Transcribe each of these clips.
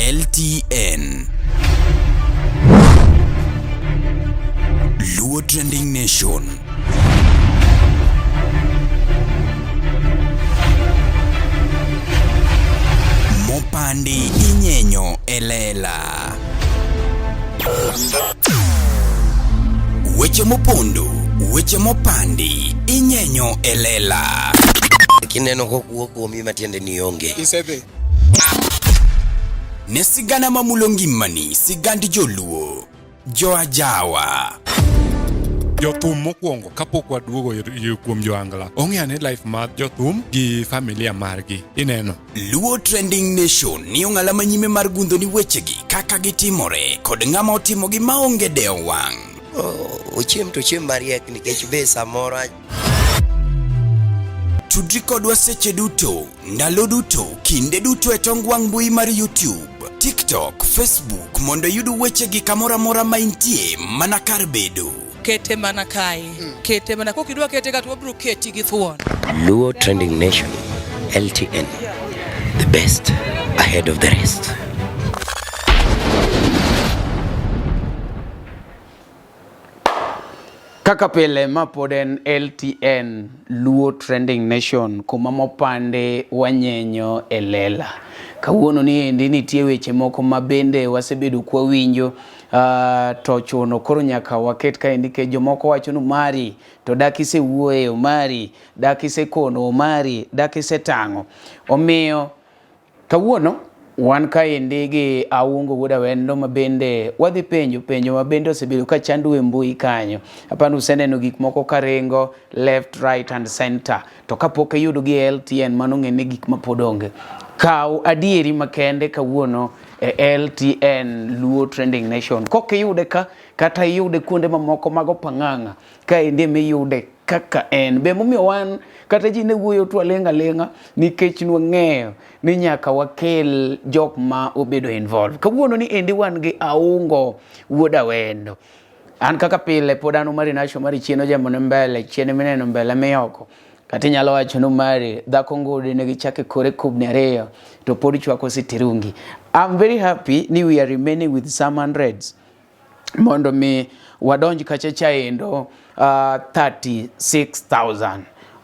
LTN. Luo Trending Nation. Mopandi inyenyo e lela. Weche mopondo, weche mopandi inyenyo e lela. Kineno kokuo kuomi matiende ni onge. Isedhi. Ne sigana mamulo ngimani, sigand joluo, joajawa. Jothum mokwongo kapok waduogo kuom joangla ong'e ane life mar jothum gi familia margi ineno. Luo Trending Nation ni ong'ala manyime mar gundho ni wechegi kaka gitimore kod ng'ama otimogi maonge dewo wang'. Ochiem to ochiem mariek nikech be samoro Tudri kodwa seche duto, ndalo duto, kinde duto e tong wang' mbui mar YouTube, TikTok, Facebook mondo iyud wechegi kamoro amora ma intie mana kar bedo. Kete mana kae. Kete mana kokidwa kete ka to wabiro keti gi thuon. Luo Trending Nation, LTN, the best ahead of the rest. Kaka pile ma pod en LTN Luo Trending Nation kuma mopande wanyenyo e lela. Kawuono ni endi nitie weche moko ma bende wasebedo kwawinjo to chuno koro nyaka waket kaendi nikech jomoko wacho ni Omari to dak isewuoye, Omari dak isekono, Omari dak isetang'o. Omiyo kawuono wan kaendi gi Aungo Wuod Awendo ma bende wadhi penjo penjo ma bende osebedo ka chando e mbui kanyo. Apani useneno gik moko karingo left, right and center. To kapok iyudo gi LTN mano ng'e ni gik ma pod onge. Kaw adieri makende kawuono e LTN Luo Trending Nation. Kok iyude ka kata iyude kuonde mamoko mag opang'ang'a kaendi emiyude kaka en. Be momiyo wan kata ji ne wuoyo to waling' aling'a nikech nwang'eyo ni nyaka wakel jok ma obedo involved. Kawuono ni endi wan gi Aungo Wuod Awendo. An kaka pile pod an Omari Nash Omari chien ojambo ne mbele, chien mineno mbele miyoko. Kata inyalo wacho ni Omari dhako ngudi ne gichako e kore kubni ariyo to pod chwako sitirungi. I'm very happy ni we are remaining with some hundreds mondo mi wadonj kacha chaendo 36,000.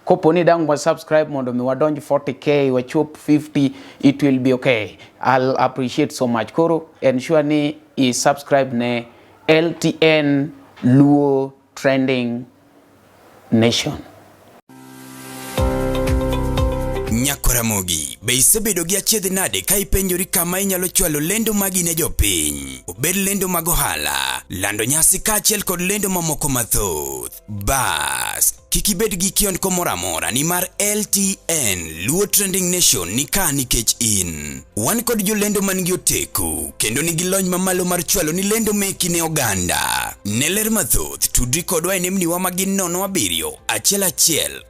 Kopo ni dang' wa subscribe mondo mi wadonj 40k wachop 50 it will be okay. I'll appreciate so much. Koro ensure ni i subscribe ne LTN Luo Trending Nation. Nyakoramogi, be isebedo gi achiedh nade ka ipenjori kama inyalo chwalo lendo magi ne jopiny? Obed lendo mag ohala, lando nyasi kaachiel kod lendo mamoko mathoth. Bas, kik ibed gi kiondko moro amora nimar LTN Luo Trending Nation ni ka nikech in. Wan kod jolendo man gi oteku kendo nigi lony mamalo mar chwalo ni lendo meki ne oganda. Ne ler mathoth, tudri kodwa e nembniwa ma gin 07 11 92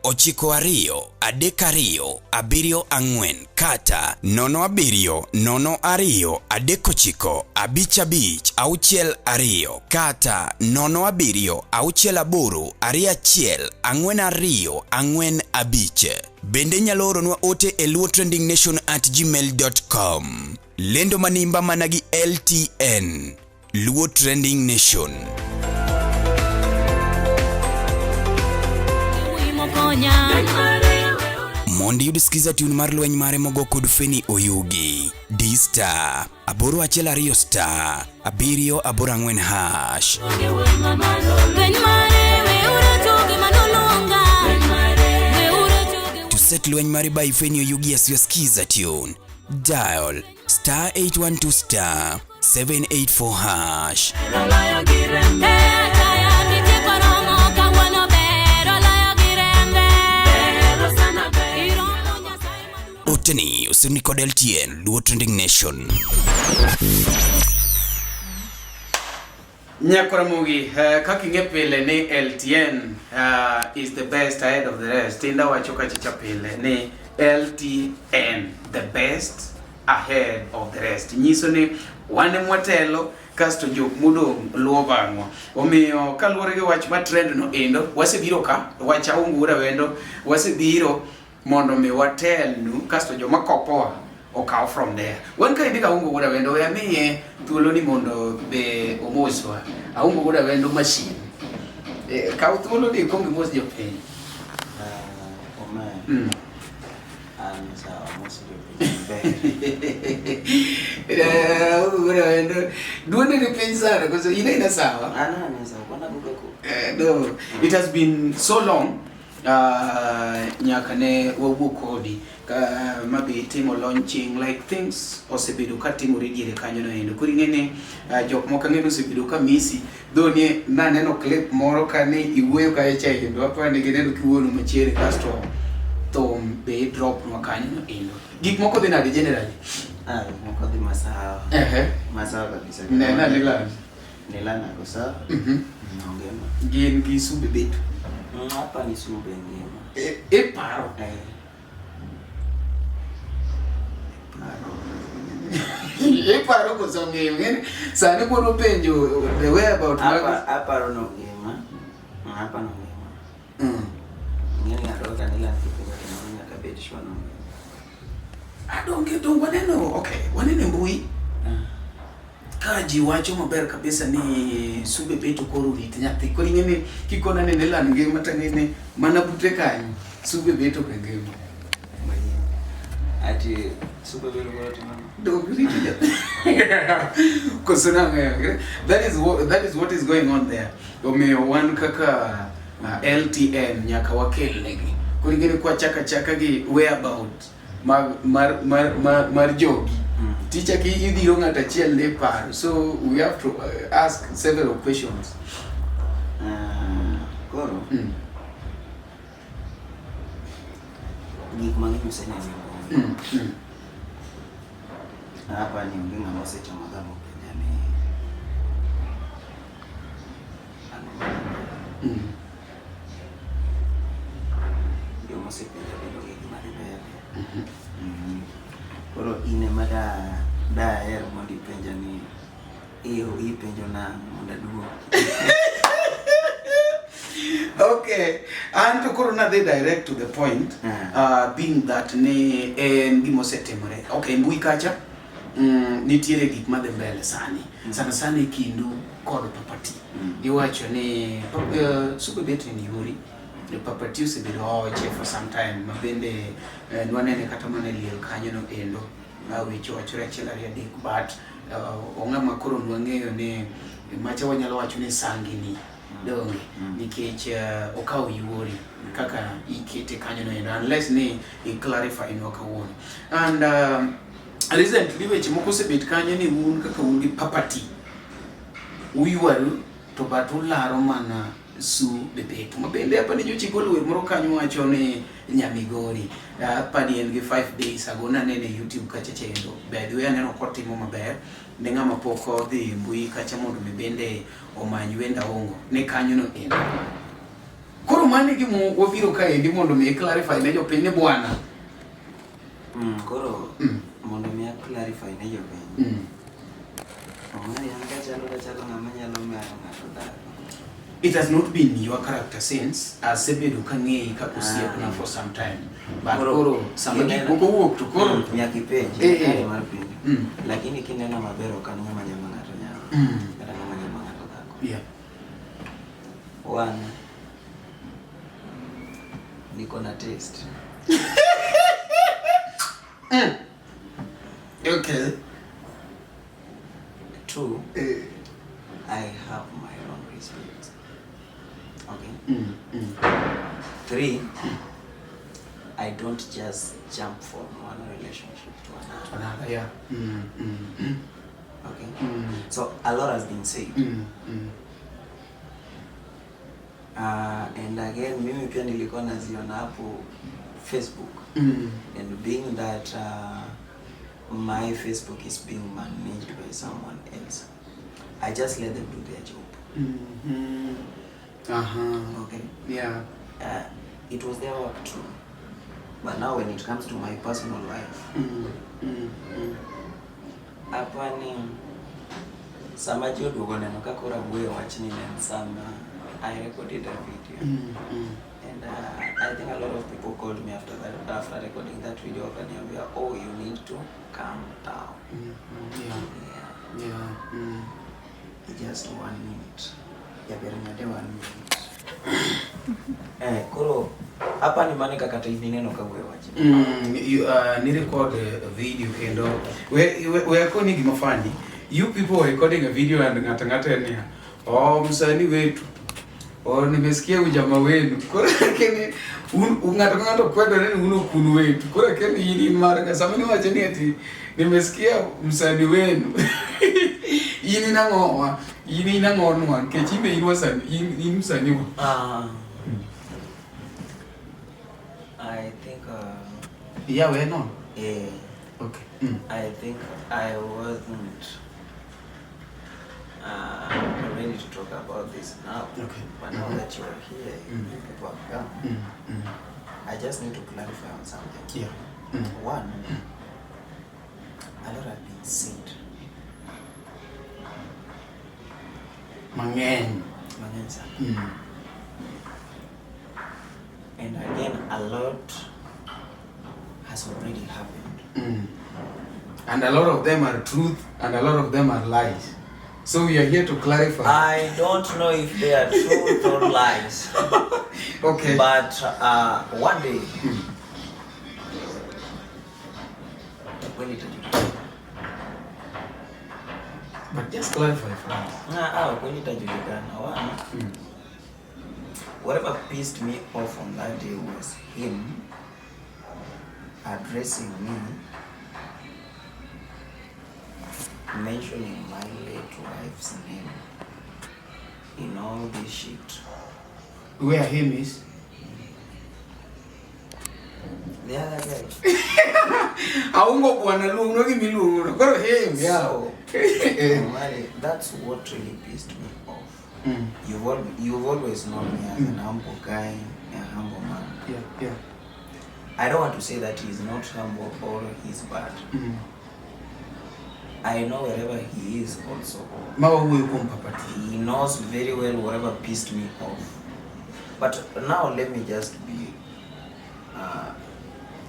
32 74 kata 07 02 39 55 62 kata 07 68 21 42 45. Bende inyalo oronwa ote e luotrendingnation@gmail.com. Lendo manimba mana gi LTN. Luo Trending Nation. Mondo iyud skiza tune mar lweny mare mogo kod Feni Oyugi. D star 812 star 784 hash. To set lweny mare by Feni Oyugi as your skiza tune, dial star 812 star 784 hash. Oteni osirni kod LTN Luo Trending Nation. Nyakoramogi, kaka ing'e pile ni LTN is the best ahead of the rest. Tinda wacho kachicha pile ni LTN the best ahead of the rest. Nyiso ni wan ema watelo kasto jok modong' luwo bang'wa. Omiyo kaluwore gi wach ma trend no endo, wasebiro ka, wach Aungo Wuod Awendo, wasebiro mondo mi watelnu kasto joma kopowa. okaw from there. Wan kaendi ka Aungo Wuod Awendo, we amiye thuolo ni mondo be omoswa. Aungo Wuod Awendo machine. Eh, kaw thuolo ni ikwong imos jopiny. Omer, an sawa mos jopiny maber. Eh, Aungo Wuod Awendo, duondi ni piny sana, koso in aina sawa? An an sawa, kwana goga ko. Eh, no, it has been so long nyaka ne wawuo kodi ka mabe timo launching like things osebedo ka timore diere kanyo no endo. Koro ing'e ni jok moko ang'e ni osebedo ka misi though ni naneno clip moro ka ni iwuoyo kae cha endo aparo ni gineno kiwuoyo machiegni kasto thum be drop nwa kanyo no endo. Gik moko dhi nade generally? Ah, gik moko dhi masawa. Ehe. Masawa kabisa. Nena Leland. Leland ako sawa. Ongima. Gin gi sube beto. Hapa ni sube ngima. Iparo. Eh. Paro. Iparo koso ng'eyo ng'eni sani koro penjo the whereabout mag Hapa aparo no ngima. Hapa no ngima. Ng'eni ng'ato kaka Leland kipenjo to mano nyaka bed sure no ngima. Adonge dong waneno okay waneno e mbui ka ji wacho maber kabisa ni Sube Beto koro orit nyathi koro ing'e ni kikona ni Leland ngima to ang'e ni mana bute kanyo Sube Beto be ngima. Ati Sube Beto koro timo ang'o? Dong rito nyathi. Koso nang'o? That is what is going on there. Omiyo wan kaka LTN nyaka wakel negi. Koro ing'e ni kwachako achaka gi whereabout mar jogi. Ticha ki idhiro ng'ato achiel ne paro. So we have to ask several questions. Koro gik mang'eny oseneno e mbui. Hapa ni onge ng'ama osechamo dhano penja ni ang'o Joma osepenja bende onge gima dhi mbele. Koro in ema daher mondo ipenja ni ipenjo nang'o mondo aduoki. Okay, an to koro nadhi direct to the point, being that ni en gima osetimore. Okay, mbui kacha nitiere gik madhi mbele sani. Sana sana e kindu kod Papati. Iwacho ni Sube Beto ni yori. Papa T osebedo oche for some time ma bende nwanene kata mana e liel kanyo no endo. Weche wachore achiel ariyo adek but ong'ama koro nwang'eyo ni macha wanyalo wacho ni sangini donge nikech okawo yuori kaka ikete kanyo no endo unless ni i clarify nwa kawuono. And recently weche moko osebet kanyo ni un kaka un gi Papa T uywaru to but ularo mana Sube Beto ma bende apa ni nyocha igolo wer moro kanyo wacho ni Nyamigori apa ni en gi 5 days ago nanene e YouTube kacha chendo by the way aneno kotimo maber ne ng'ama pok odhi e mbui kacha mondo mi bende omany wend Aongo ne kanyo no endo. Koro mano e gima wabiro kaendi mondo mi clarify ne jopiny ni bwana. Koro mondo mi a clarify ne jopiny. Omari an kachalo kachalo ng'ama nyalo mero ng'ato dhako. It has not been your character since asebedo kang'eyi kaka osiepna for some time. But koro sama gik moko wuok to koro nyaka ipenj, kare mar penjo. Lakini kineno maber ok an ng'ama nyama ng'ato nyama. Kata ng'ama nyama ng'ato dhako. One, niko na taste. Okay. Two, I have my own respect. Okay. 3, I don't just jump from one relationship to another. Another, yeah. Okay. So a lot has been said. And again, mimi pia nilikuwa naziona hapo Facebook. And being that my Facebook is being managed by someone else, I just let them do their job. Okay. It was their work too. But now when it comes to my personal life, hapa ni sama ji oduogo neno ka koro awuoyo wachni ne en sama I recorded a video. And I think a lot of people called me after that, after recording that video, wakaniambia, oh, you need to calm down. Yeah. Yeah. Yeah. Just one minute. Jaber nyade one minute. Eh, koro hapa ni mane kaka to ineno ka wuoyo wach. You, ni record a video kendo we akoni gima funny. You people were recording a video and ng'ato ng'ato en niya, oh, msanii wetu, oh, nimesikia ujamaa wenu. Koro keni un ng'ato ka ng'ato kwedore ni un ok un wetu. Koro keni in in mar ka sama niwacho ni ati nimesikia msanii wenu. In in ang'owa? In in ang'onwa? Nikech in be in wasanii, in msanii wa. I think Iyawe nono? Eh, Okay. I think I wasn't ready to talk about this now. Okay. But now that you are here, you people have come. I just need to clarify on something. Yeah. One, a lot has been said. Mang'eny. Mang'eny sana. And again, a lot has already happened. And a lot of them are truth and a lot of them are lies. So we are here to clarify. I don't know if they are truth or lies. Okay. But one day, when it But just clarify for us. Ah, kweli itajulikana. One, whatever pissed me off on that day was him addressing me, mentioning my late wife's name in all this shit. Where him is? The other guy. Aungo bwana luongo gi miluongo no. Koro him, yeah. So, Omari, that's what really pissed me off. You've always known me as an humble guy, a humble man. Yeah, yeah. I don't want to say that he's not humble or he's bad. I know wherever he is also. Ma wawuoyo kuom Papa T. He knows very well whatever pissed me off. But now let me just be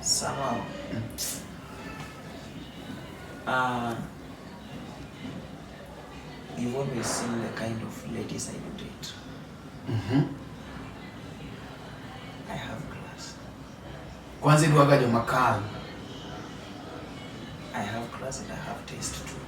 somehow. You've always seen the kind of ladies I do date. I have class. Kwanza idwaga joma kal. I have class and I have taste too.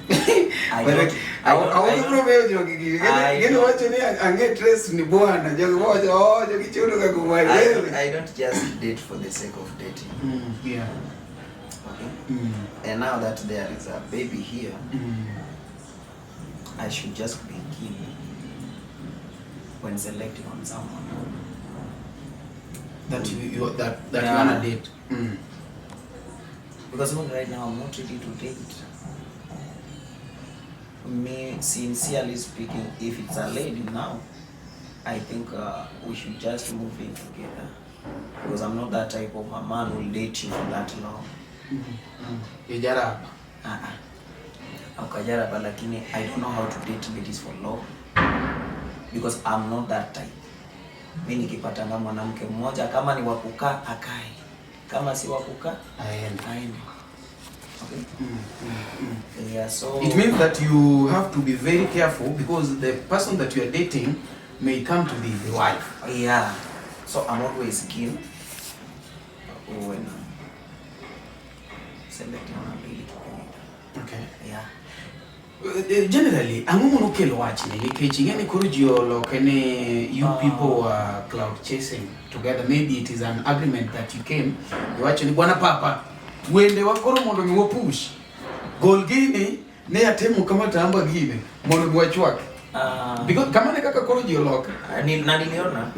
I But don't, I don't, I awuoyo don't, biro miyo jogi gigi. I Geno don't- wacho ni ang'e trace ni bwana. Jogi wacho, oh, jogi chudo ga kumari. I don't just date for the sake of dating. Yeah. Okay? And now that there is a baby here, I should just be keen when selecting on someone. That you that that you Yeah. wanna date. Because even right now, I'm not ready to date. Me, sincerely speaking, if it's a lady now, I think we should just move in together. Because I'm not that type of a man who will date you for that long. Ijaraba. Uh-uh. Ukajaraba, lakini I don't know how to date ladies for long. Because I'm not that type. Mi nikipatanga mwanamke mmoja, kama ni wa kukaa akae, kama si wa kukaa Aende. aende. Okay? Yeah, so It means that you have to be very careful because the person that you are dating may come to be the wife. Yeah. So I'm always keen when I'm selecting a lady to be with. Okay. Yeah. Generally, ang'o manokelo wachni nikech ing'e ni koro ji oloke ni you people were clout chasing together. Maybe it is an agreement that you came iwacho ni bwana papa wende wa koro mondo mi wapush gol gini ne atimo kama tamba gine mondo mi wachwak because kamano e kaka koro ji oloke. Na niliona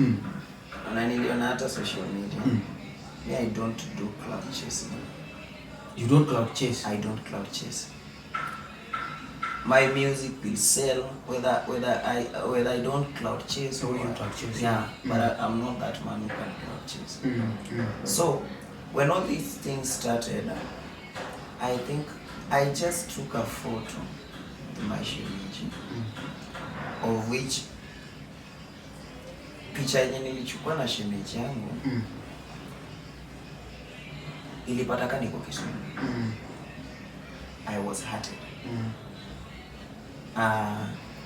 na niliona hata social media. Me, I don't do clout chasing. You don't clout chase? I don't clout chase. My music will sell whether I don't clout chase Or or you clout chase. Yeah, but I'm not that man who can clout chase. So when all these things started, I think I just took a photo to my shemeji, of which Picha yenye nilichukua na shemeji yangu ilipata ka niko Kisumu. I was hurted. Ah,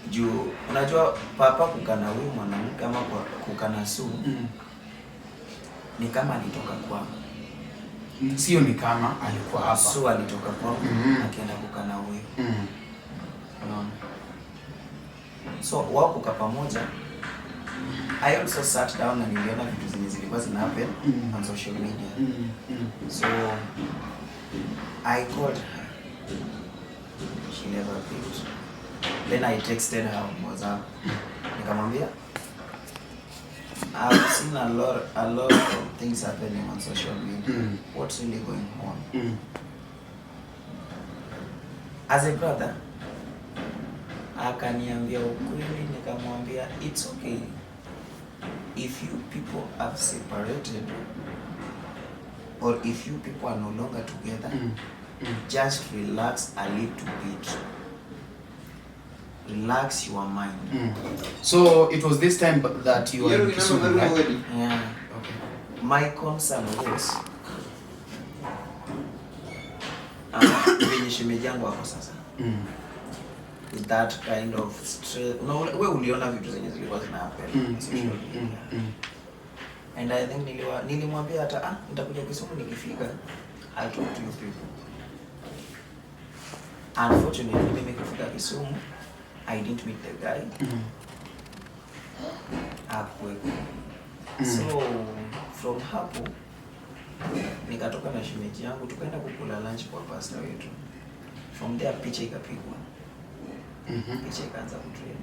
juu unajua papa kukana huyu mwanamke ama kukana Sue ni kama alitoka kwangu. Sio ni kama alikuwa hapa. Sue alitoka kwangu akienda kukana huyu. Unaona? So wao kukaa pamoja, I also sat down na niliona vitu zenye zilikuwa zina happen on social media. So I called her. She never picked. Then I texted her on WhatsApp. Nikamwambia, "I've seen a lot of things happening on social media. What's really going on?" As a brother, akaniambia ukweli, nikamwambia, "It's okay. If you people have separated or if you people are no longer together, just relax a little bit. Relax your mind." So it was this time that you were in Kisumu, right? Yeah. Okay. My concern was venye shemeji yangu ako sasa with that kind of stress. We uliona vitu zenye zilikuwa zina happen on social media. And I think nilimwambia hata, "Ah, nitakuja Kisumu, nikifika I'll talk to you people." Unfortunately, mimi kufika Kisumu, I didn't meet the guy. Hakuweko. So from hapo nikatoka na shemeji yangu, tukaenda kukula lunch kwa pastor wetu. From there picha ikapigwa. Picha ikaanza kutrend.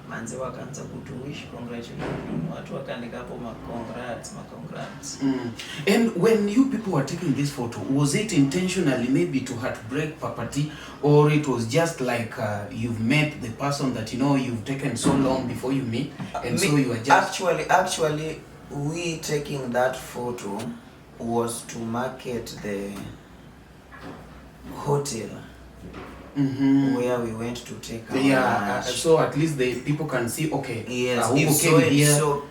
Manze wakaanza kutuwish congratulations. Watu wakaandika hapo ma congrats, ma congrats. And when you people were taking this photo, was it intentionally maybe to heartbreak Papa T, or it was just like you've met the person that you know you've taken so long before you meet, and so you are just Actually, we taking that photo was to market the hotel where we went to take our lunch. So at least the people can see, okay, Yes, who if came so and here. So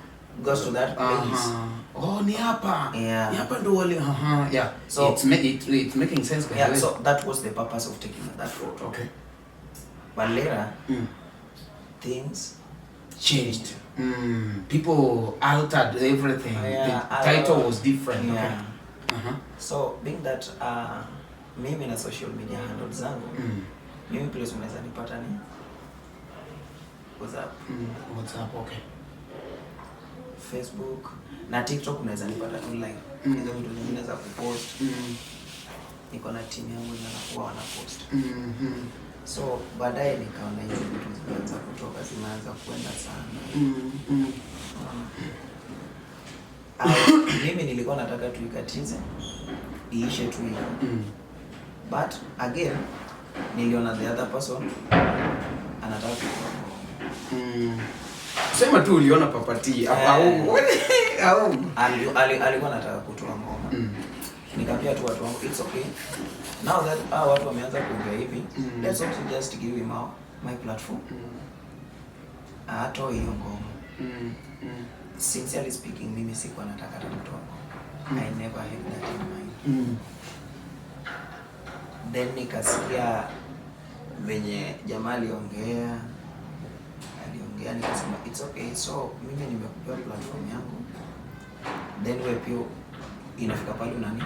goes to that place. Oh, ni hapa. Yeah. Ni hapa ndo wale. Yeah. It's making sense, by the way. So that was the purpose of taking that photo. But later, things changed. People altered everything. Yeah, The title was different. Yeah. Okay. So being that mimi na social media handles zangu, mimi place unaweza nipata ni WhatsApp. WhatsApp, okay. Facebook na TikTok unaweza nipata tu live. Hizo vitu zingine za kupost. Niko na team yangu yenye wanakuwa wanapost. So baadaye nikaona hizi vitu zimeanza kutoka, zimeanza kuenda sana. Mimi nilikuwa nataka tuikatize iishe tu hivyo. But again niliona the other person anataka kutoa ngoma. Sema tu uliona Papa T hapa au Alikuwa anataka kutoa ngoma. Nikaambia tu watu wangu, "It's okay. Now that hawa watu wameanza kuongea hivi, let's also just give him my platform. Atoe hiyo ngoma." Sincerely speaking, mimi sikuwa nataka hata kutoa ngoma. I never had that in mind. Then nikasikia venye jamaa aliongea, nikasema, "It's okay, so mimi nimekupea platform yangu, then wewe pia inafika pale unani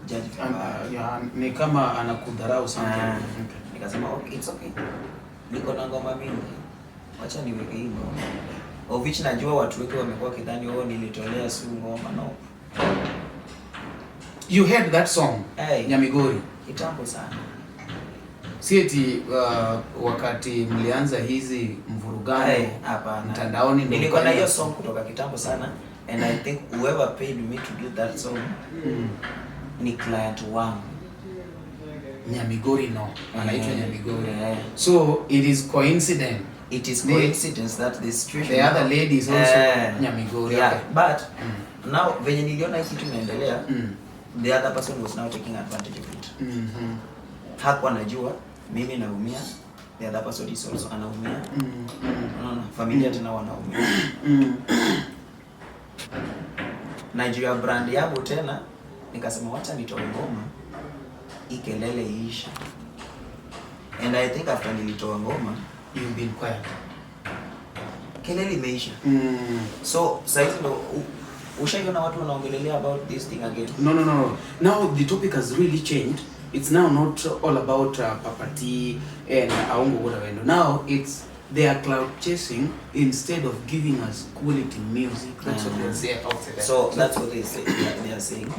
judge vibaya." Yeah, ni kama anakudharau something. Ah, nikasema, "Okay, it's okay, niko na ngoma mingi, wacha niweke hii ngoma," of which najua watu wengi wamekuwa kidhani, "Oh, nilitolea Sue ngoma." No. You heard that song, Hey. Nyamigori? Kitambo sana. Si eti wakati mlianza hizi mvurugano Hey, hapana. mtandaoni ndio Nilikuwa na hiyo ukaenda? song kutoka kitambo sana, and I think whoever paid me to do that song ni client wangu. Nyamigori, no, anaitwa Nyamigori. Yeah. So it is coincident. It is coincidence that the situation The other lady is also Eh, Nyamigori. Yeah, Okay. but now venye niliona hii kitu inaendelea, the other person was now taking advantage of it. Hakuwa anajua mimi naumia. The other person is also anaumia. Unaona, familia tena wanaumia. Na juu ya brand yangu tena nikasema wacha nitoe ngoma hii kelele iishe. And I think after nilitoa ngoma, You've been quiet. Kelele imeisha. So saizi ndo ushaiona watu wanaongelelea about this thing again? No. Now the topic has really changed. It's now not all about Papa T and Aungo Wuod Awendo. Now it's they are clout chasing instead of giving us quality music. That's what they say out there. So that's what they say, they are saying.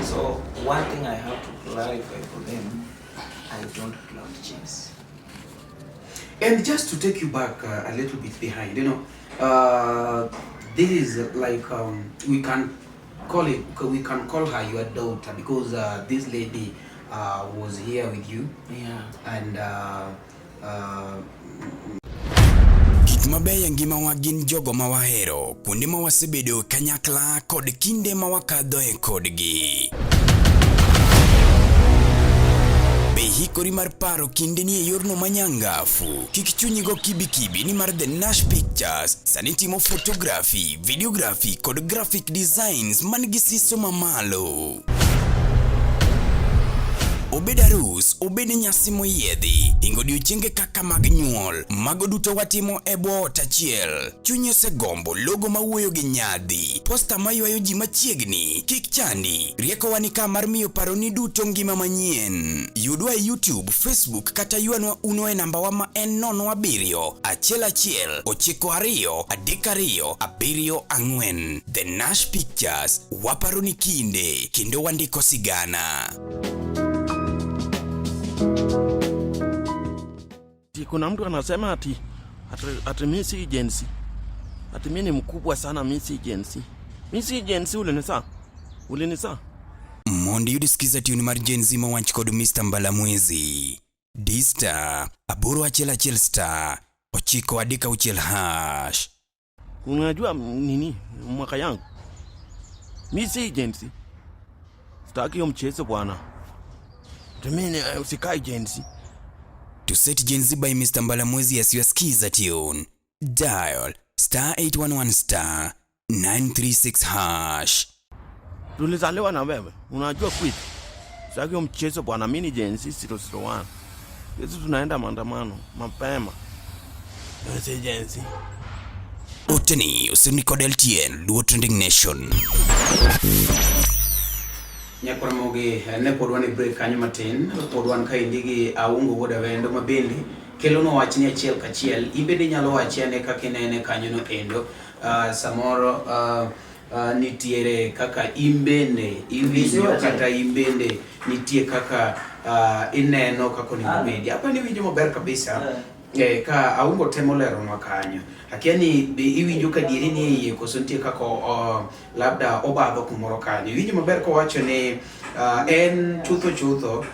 So one thing I have to clarify for them, I don't clout chase. And just to take you back a little bit behind, this is like we can call it, we can call her your daughter, because this lady was here with you. And Gik mabeyo e ngimawa gin jogo ma wahero, kuonde ma wasebedo kanyakla kod kinde ma wakadhoe kodgi. Be hikori mar paro kindeni e yorno manyangafu? Kik chunyi go kibikibi nimar The Nash Pictures sani timo photography, videography kod graphic designs man gi siso mamalo. Obed arus, obed nyasi moyiedhi, hingo odiochienge kaka mag nyuol, mago duto watimo e bwo ot achiel. Chunyi osegombo logo mawuoyo gi nyadhi, posta maywayo ji machiegni, kik chandi. Riekowa ni ka mar miyo paroni duto ngima manyien. Yudwa e YouTube, Facebook kata ywanwa uno e nambawa ma en 07 11 92 32 74. The Nash Pictures, waparo ni kinde kendo wandiko sigana. Ati kuna mtu anasema ati mi si Gen Z. Ati mi ni mkubwa sana, mi si Gen Z. Mi si Gen Z, ulinisa? Ulinisa? Mondo iyud skiza tune mar Gen Z mowach kod Mr. Mbalamwezi. D star 811 star 936 hash. Unajua nini mwaka yangu? Mi si Gen Z. Sitaki hiyo mchezo bwana. Ati mi ni usikai Gen Z. To set Gen Z by Mr. Mbalamwezi as your skiza tune, dial star 811 star 936 hash. Tulizaliwa na wewe. Unajua kweli? Sitaki hiyo mchezo bwana, mi ni Gen Z 001. Sisi tunaenda maandamano mapema. Mimi si Gen Z. Oteni osirni kod LTN Luo Trending Nation. Nyakora mogi ne pod wan e break kanyo matin, pod wan kaendi gi Aungo Wuod Awendo ma bende kelonwa wachni achiel kachiel. In bende inyalo wache ane kaka inene kanyo no endo. Samoro nitiere kaka in bende iwinjo kata in bende nitie kaka ineno kaka onego bedi. Apa ni iwinjo maber kabisa. Ka Aungo temo leronwa kanyo. Akia ni be iwinjo ka dieri ni e iye koso nitie kaka labda obadho kumoro kanyo. Iwinjo maber kowacho ni en chutho chutho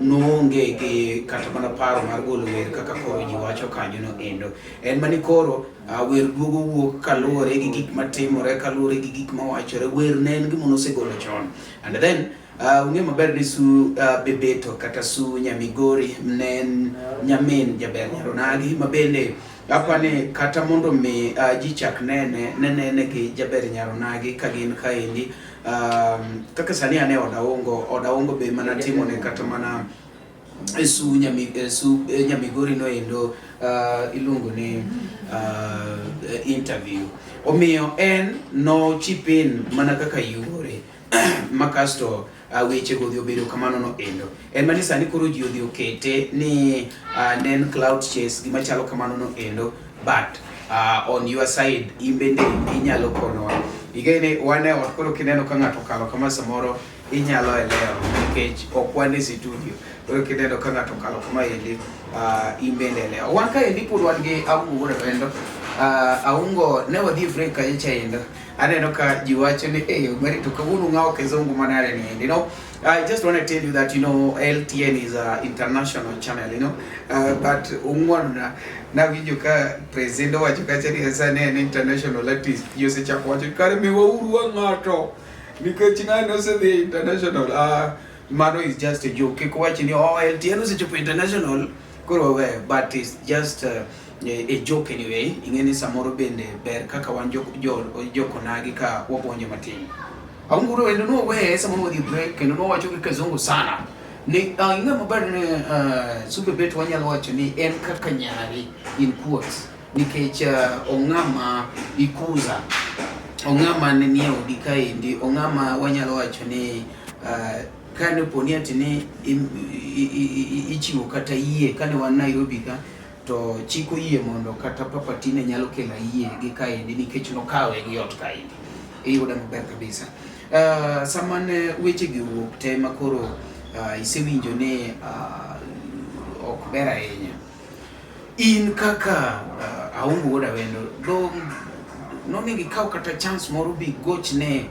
noonge gi kata mana paro mar golo wer kaka koro ji wacho kanyo no endo. En mani koro wer duogo wuok kaluwore gi gik matimore, kaluwore gi gik mawachore. Wer ne en gima nosegolo chon. And then ung'eyo maber ni Su Bebeto kata Su Nyamigori ne en nyamin Jaber Nyaronagi ma bende apani kata mondo mi ji chak nene, ne nene gi Jaber Nyaronagi ka gin kaendi. Kaka sani ane od Aungo, od Aungo be mana timone kata mana Su Nyamigori no endo iluongo ni interview. Omiyo en no chip in mana kaka yuore ma kasto weche go odhi obedo kamano no endo. En mani sani koro ji odhi okete ni ne en clout chase gima chalo kamano no endo, but on your side in bende inyalo konowa. Igene wan e ot koro kineno ka ng'ato okalo kama samoro inyalo elewa nikech ok wan e studio. Koro kineno ka ng'ato okalo kama endi in bende elewa. Wan ka endi pod wan gi Aungo Wuod Awendo. Aungo ne wadhi e break kacha cha endo. Aneno ka ji wacho ni Omari to kawuono ung'awo kizungu manade ni endi. No, I just want to tell you that LTN is an international channel, but ung'wano nawinjo ka president owacho kacha ni sani en international artist. Ji osechako wacho kare miwauru wa ng'ato nikech ng'ani osedhi international. Mano is just a joke. Kik wach ni oh LTN osechopo international. Koro waweyo, but it's just a joke anyway. Ing'e ni samoro bende ber kaka wan jokonagi ka wapuonjo matin. Aunguro wendo noweye samoro wadhi break kendo nowacho gi kizungu sana. Ni ing'e maber ni Sue Bebeto wanyalo wacho ni en kaka nyari in quotes nikech ong'ama ikuza ong'ama ne nie odi kaendi ong'ama wanyalo wacho ni kane poni ati ni ichiwo kata yie kane wan Nairobi ka to chik oyie mondo kata Papa Tine nyalo kelo yie gi kaendi nikech nokawe gi ot kaendi iyuda maber kabisa. Sama ne weche gi owuok te makoro isewinjo ni ok ber ahinya in kaka Aungo wuod Awendo dong nonego ikaw kata chance moro bi gochne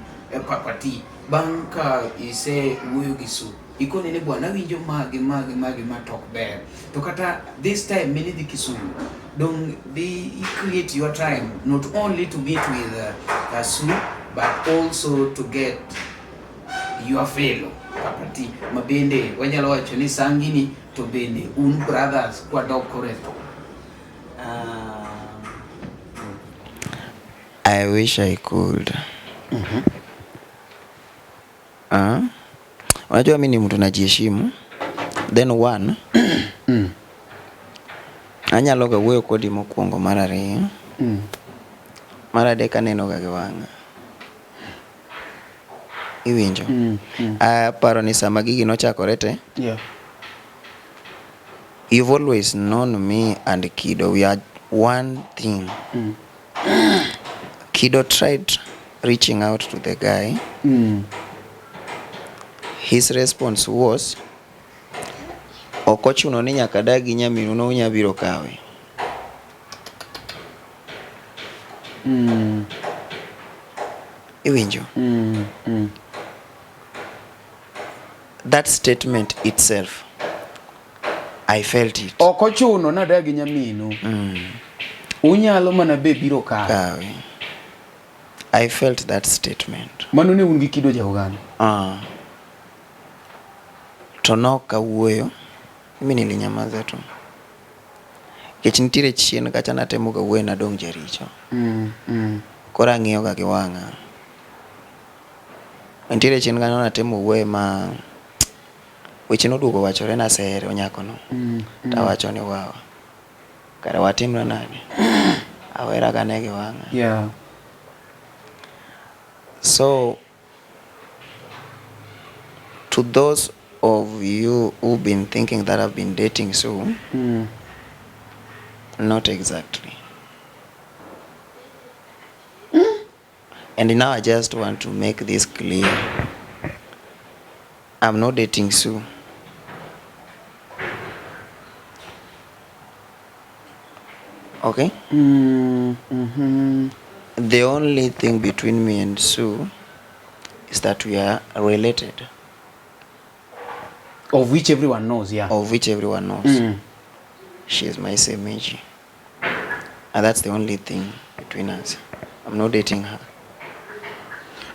Papa T bang' ka isewuoyo gi Sue ikone ni bwana awinjo magi magi magi ma to ok ber to kata this time minidhi Kisumu dong dhi create your time not only to meet with Sue but also to get your fellow Papa T ma bende wanyalo wacho ni sangini to bende un brothers kwadok kore tho. I wish I could. Unajua mi ni mtu najiheshimu. Then one, anyalo ga wuoyo kodi mokwongo mar ariyo. Mar adek aneno ga gi wang'a. Iwinjo? Aparo ni sama gigi nochakore te, you've always known me and Kido. We are one thing. Kido tried reaching out to the guy. His response was, ok ochuno ni nyaka dag gi nyaminu no unya biro kawe. Iwinjo? That statement itself, I felt it. Ok ochuno nadag gi nyaminu. Unyalo mana be biro kawe. Kawe. I felt that statement. Mano ne un gi Kido ja Uganda. To nok awuoyo, mimi nilinyamaza tu. Nikech nitiere chien kacha natemo ga wuoyo nadong' jaricho. Koro ang'iyo ga gi wang'a. Nitiere chien kanyo natemo wuoyo ma weche noduogo wachore nasere nyakono. Tawacho ni wawa. Kare watimre nade? Awera gane gi wang'a. So to those of you who've been thinking that I've been dating Sue, not exactly. And now I just want to make this clear. I'm not dating Sue. Okay? The only thing between me and Sue is that we are related. Of which everyone knows, yeah. Of which everyone knows. She is my same age. And that's the only thing between us. I'm not dating her.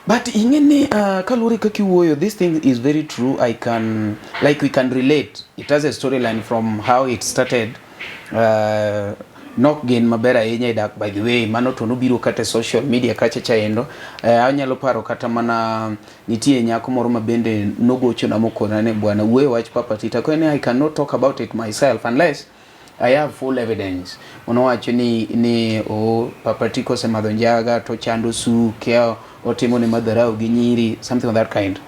But ingeni kaluwore kaka iwuoyo, this thing is very true. I can, like, we can relate. It has a storyline from how it started. Nok gin maber ahinya e dak by the way mano to nobiro kata e social media kacha chaendo anyalo paro kata mana nitie nyako moro ma bende nogochona mokona ni bwana wuoyo wach Papa Tita kone I cannot talk about it myself unless I have full evidence. Onowacho ni o Papa T kosemadho njaga to chando Sue kia otimo ne madharau gi nyiri, something of that kind.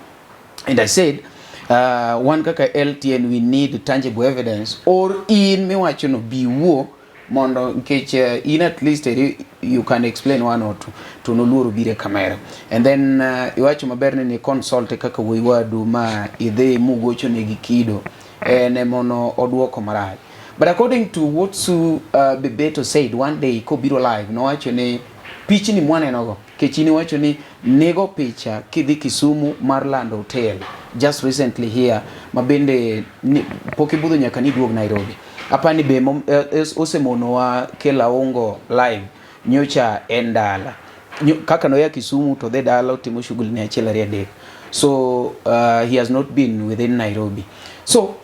And I said, wan kaka LTN we need tangible evidence or in miwacho no bi wuo mondo nikech in at least you can explain one or two to noluoro biro e kamera. And then iwacho maber ni consult kaka wuoyi wadu ma idhi mugocho negi Kido en emono oduoko marach. But according to what Sue Bebeto said one day kobiro live, nowacho ni pichni mwanenogo, kech in iwacho ni nego picha kidhi Kisumu mar lando hotel just recently here, ma bende pok ibudho nyaka ni duog Nairobi. Apani be osemonowa kelo Aungo live nyocha en dala. Kaka noya Kisumu to dhi dala otimo shughuli ne achiel ariyo adek. So he has not been within Nairobi. So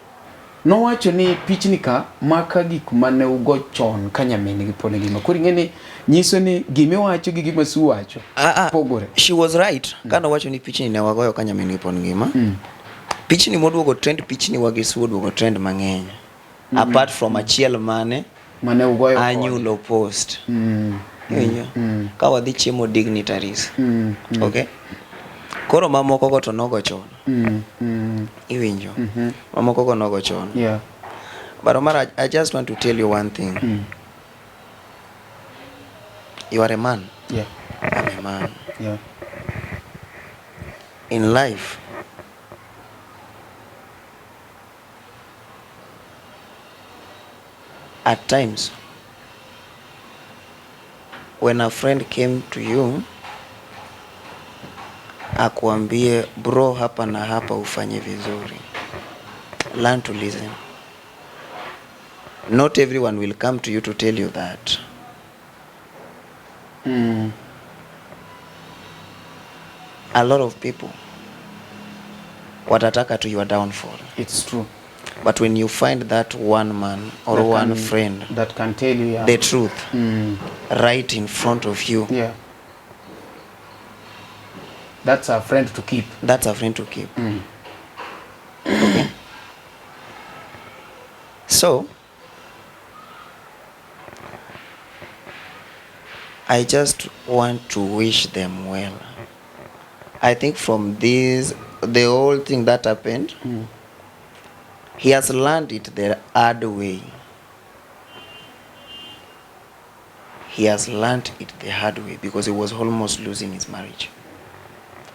Nowacho ni pichni ka maka gik mane ugo chon ka nyamin gi pod ngima. Koro ing'e ni nyiso ni gimiwacho gi gima Sue wacho pogore. She was right. Ka nowacho ni pichni ne wagoyo ka nyamin gi pod ngima. Pichni moduogo trend pichni wa gi Sue oduogo trend mang'eny. Apart from achiel mane Mane ugoyo kode. Anyulo post. Iwinjo? Ka wadhi chiemo dignitaries. Okay? Koro mamoko go to nogo chon. Iwinjo? Mamoko go nogo chon. Yeah. But Omar, I just want to tell you one thing. You are a man. Yeah. I'm a man. Yeah. In life, at times, when a friend came to you, akuambie bro, hapa na hapa ufanye vizuri, learn to listen. Not everyone will come to you to tell you that. A lot of people watataka to your downfall. It's true. But when you find that one man or That one can, friend that can tell you, yeah. the truth right in front of you, Yeah. That's a friend to keep. That's a friend to keep. Okay. So I just want to wish them well. I think from this, the whole thing that happened, he has learned it the hard way. He has learned it the hard way because he was almost losing his marriage.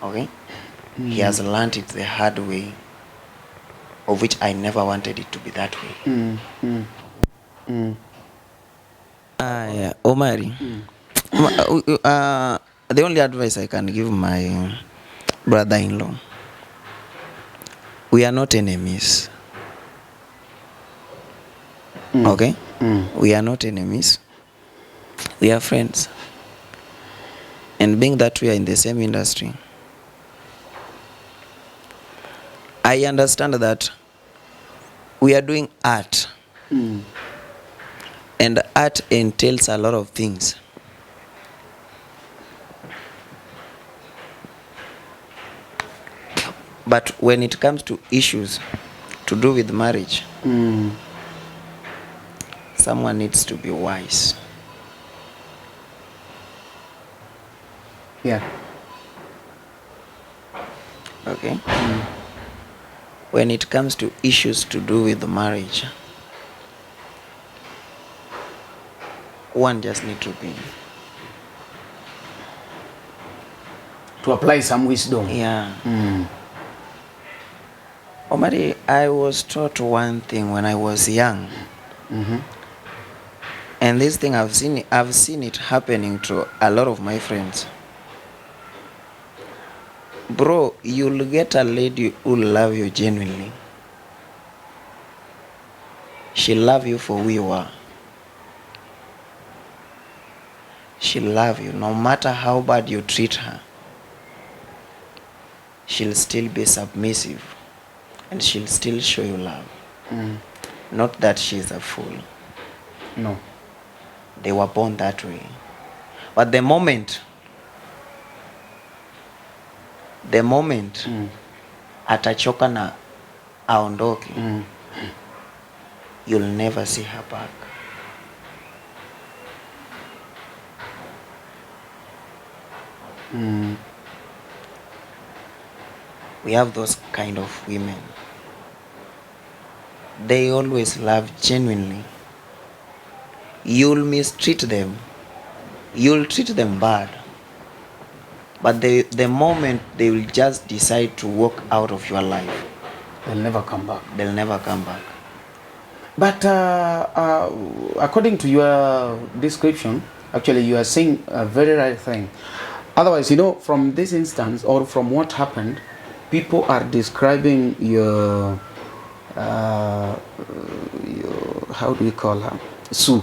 Okay? He has learned it the hard way, of which I never wanted it to be that way. Yeah, Omari. The only advice I can give my brother-in-law, we are not enemies. Okay? We are not enemies. We are friends. And being that we are in the same industry, I understand that we are doing art. And art entails a lot of things. But when it comes to issues to do with marriage, someone needs to be wise. Yeah. Okay? When it comes to issues to do with marriage, one just need to be. To apply some wisdom. Yeah. Omari, I was taught one thing when I was young. And this thing I've seen it happening to a lot of my friends. Bro, you'll get a lady who love you genuinely. She love you for who you are. She love you no matter how bad you treat her. She'll still be submissive and she'll still show you love. Not that she's a fool. No. They were born that way. But the moment atachoka na aondoke, you'll never see her back. We have those kind of women. They always love genuinely. You'll mistreat them. You'll treat them bad. But the moment they will just decide to walk out of your life, they'll never come back. They'll never come back. But according to your description, actually you are saying a very right thing. Otherwise, from this instance or from what happened, people are describing your how do we call her? Sue.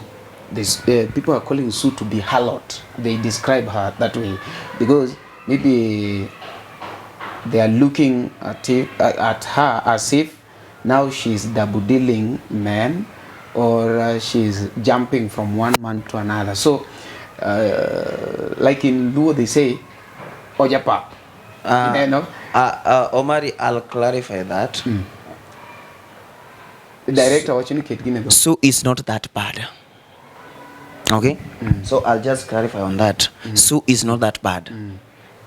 This people are calling Sue to be harlot. They describe her that way because maybe they are looking at her as if now she's double dealing men or she's jumping from one man to another. So like in Luo they say ojapap. Ineno? Omari, I'll clarify that. Director wacho ni ket gine dho. Sue is not that bad. Okay? So I'll just clarify on that. Sue is not that bad.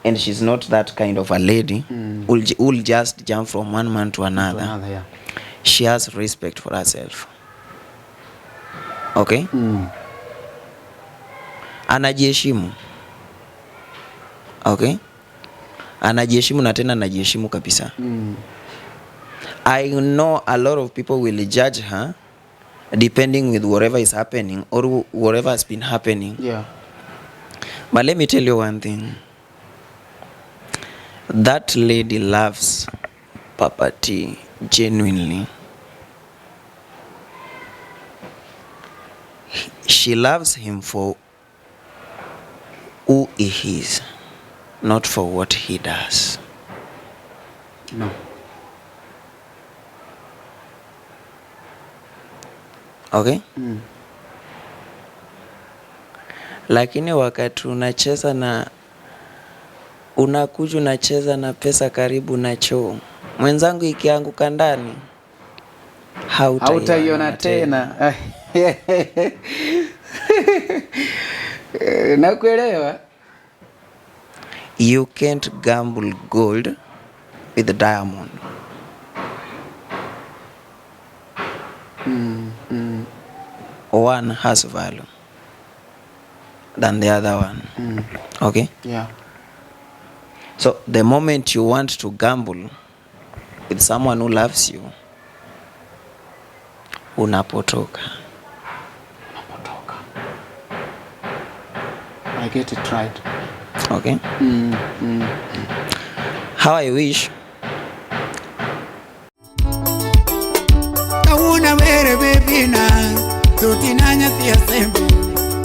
And she's not that kind of a lady who'll just jump from one man to another. To another, yeah. She has respect for herself. Okay? Anajiheshimu. Okay? Anajiheshimu na tena anajiheshimu kabisa. I know a lot of people will judge her depending with whatever is happening or whatever has been happening. But let me tell you one thing. That lady loves Papa T genuinely. She loves him for who he is, not for what he does. No. Okay? Lakini wakati unacheza na unakuja unacheza na pesa karibu na choo, mwenzangu ikianguka ndani hautaiona Hautaiona tena. Nakuelewa. You can't gamble gold with diamond. One has value than the other one. Okay? So the moment you want to gamble with someone who loves you, unapotoka. Unapotoka. I get it right. Okay? How I wish. Kawuna were bebina, tutina nyathi asembo,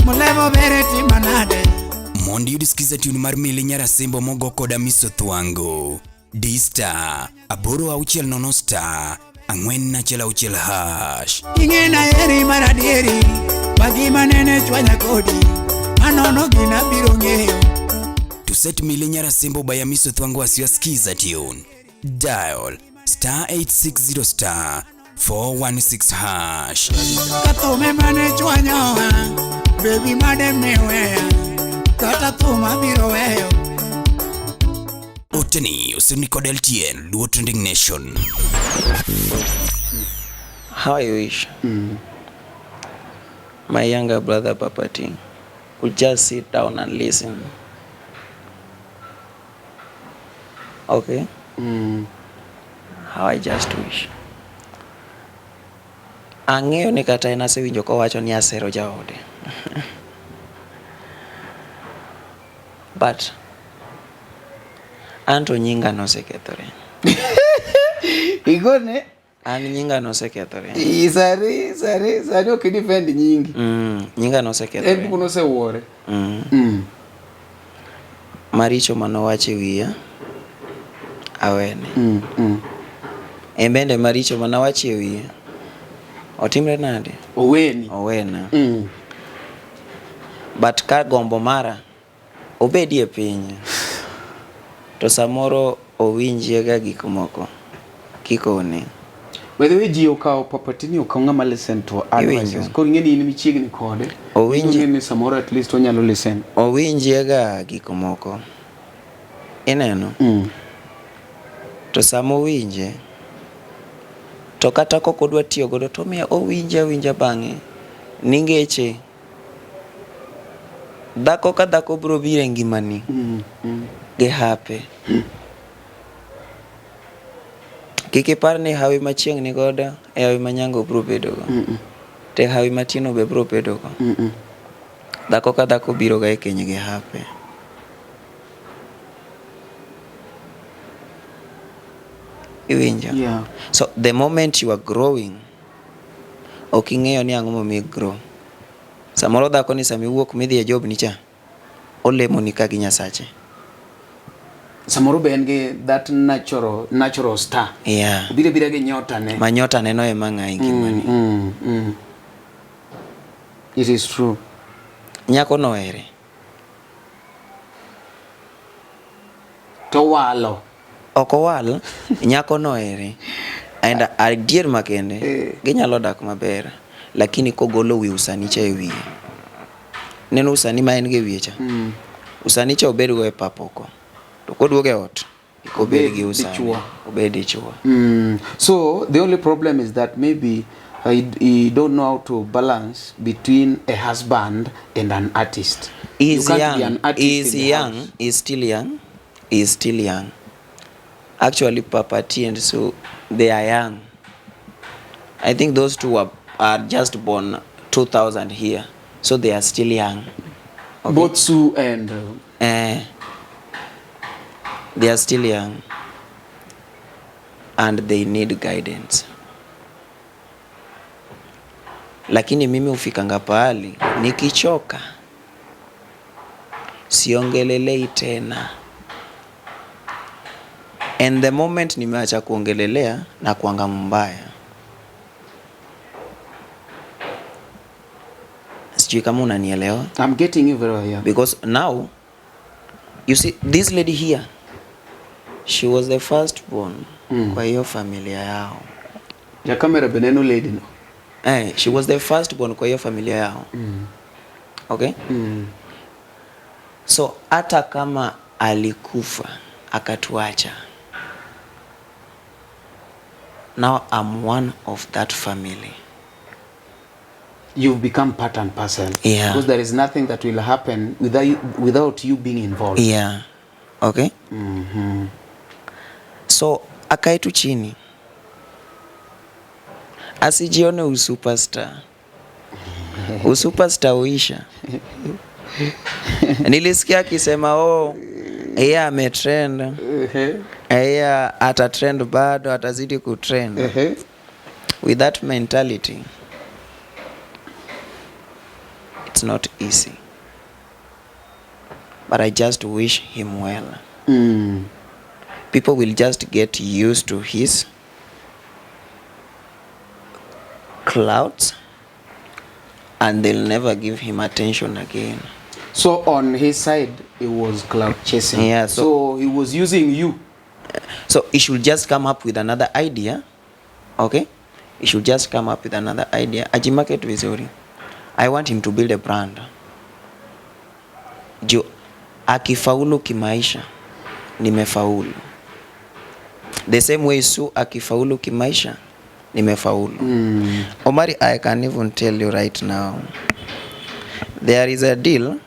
mulevo bere timanade. Mondo iyud skiza tune mar Mili Nyar Asembo mogo kod Amiso Thwango. D star 860 star 416 hash. Ing'ena heri mar adieri, wagima nene chwanya kodi, manono gina biro ng'eyo. To set Mili Nyar Asembo by Amiso Thwango as your skiza tune, dial star 860 star 416 hash. Kathume mane chwanyowa, baby made miweya, kata thum abiro weyo. Oteni osemi kod LTN Luo Trending Nation. How I wish my younger brother Papa T would just sit down and listen. Okay? How I just wish. Ang'eyo ni kata en asewinjo kowacho ni asero jaode. But anto nyinga nosekethore. Igone? An nyinga nosekethore. Sani, sani, sani ok idefend nyingi. Nyinga nosekethore. En bugo nosewuore. Maricho manowacho e wiya, awene. En bende maricho manowacho e wiye, otimre nade? Oweni. Owena. But ka gombo mara, obedie piny, to samoro owinjie ga gik moko kikone. By the way, ji okawo Papa T ni okawo ng'ama listen to advices. Iwinjo. Koro ing'e ni in michiegni kode. Owinji. Ing'e ni samoro at least onyalo listen. Owinjie ga gik moko. Ineno? To sama owinje, to kata kok odwa tiyo godo to omiyo owinje awinja bang'e. Ningeche, dhako ka dhako biro biro e ngimani gi hape. Kik ipar ni hawi ma chieng' ni godo e hawi ma nyango biro bedogo. Te hawi matieno be biro bedogo. Dhako ka dhako biro ga e keny gi hape. Iwinjo? So the moment you are growing, ok ing'eyo ni ang'o momiyo i grow. Samoro dhako ni sama iwuok midhi e job ni cha, olemoni ka gi Nyasache. Samoro be en gi that natural star. Yeah. Obiro abira gi nyota ne. Ma nyota neno ema ng'ayi ngimani. It is true. Nyako nohere. To walo. Ok owal, nyako nohere. And adier makende, ginyalo dak maber. Lakini kogolo wi usani cha e wiye. Neno usani ma en go e wiye cha. Usani cha obed go e pap oko. To koduogo e ot, kik obed gi usani. Obed dichuo. So the only problem is that maybe he don't know how to balance between a husband and an artist. He is young. He is young. He is still young. He is still young. Actually, Papa T and Sue, they are young. I think those two are just born 2000 here, so they are still young. Okay? Both Sue and... They are still young and they need guidance. Lakini mimi hufikanga pahali nikichoka siongelelei tena. And the moment nimeacha kuongelelea na kuanga mbaya. Sijui kama unanielewa. I'm getting you very well, yeah. Because now, you see, this lady here, she was the first born kwa hiyo familia yao. Ya kamera beneno lady no. She was the first born kwa hiyo familia yao. Okay? So hata kama alikufa akatuacha, now I'm one of that family. You've become part and parcel. Yeah. Because there is nothing that will happen without you being involved. Yeah. Okay? So akae tu chini. Asijione usuperstar. Usuperstar uisha. Nilisikia akisema, oh, yeye ametrend. Yeye atatrend bado, atazidi kutrend. With that mentality, it's not easy. But I just wish him well. People will just get used to his clouds and they'll never give him attention again. So on his side, he was cloud chasing. Yeah, so he was using you. So he should just come up with another idea. Okay? He should just come up with another idea. Ajimarket vizuri. I want him to build a brand. Juu akifaulu kimaisha, nimefaulu. The same way Sue akifaulu kimaisha, nimefaulu. Omari, I can even tell you right now, there is a deal